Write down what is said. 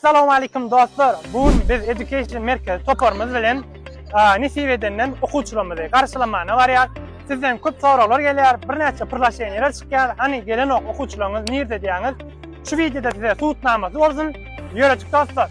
Assalamu alaykum dostlar. Bugün biz Education Merkezi toparymyz bilen nesip edenden okuwçylarymyzy garşylamana barýar. Sizden köp soraglar gelýär, birnäçe prilaşeniýalar çykýar. Hani gelenok okuwçylaryňyz nirde diýýäňiz. Şu wideoda size subutnamasy bolsun. Ýöredik dostlar.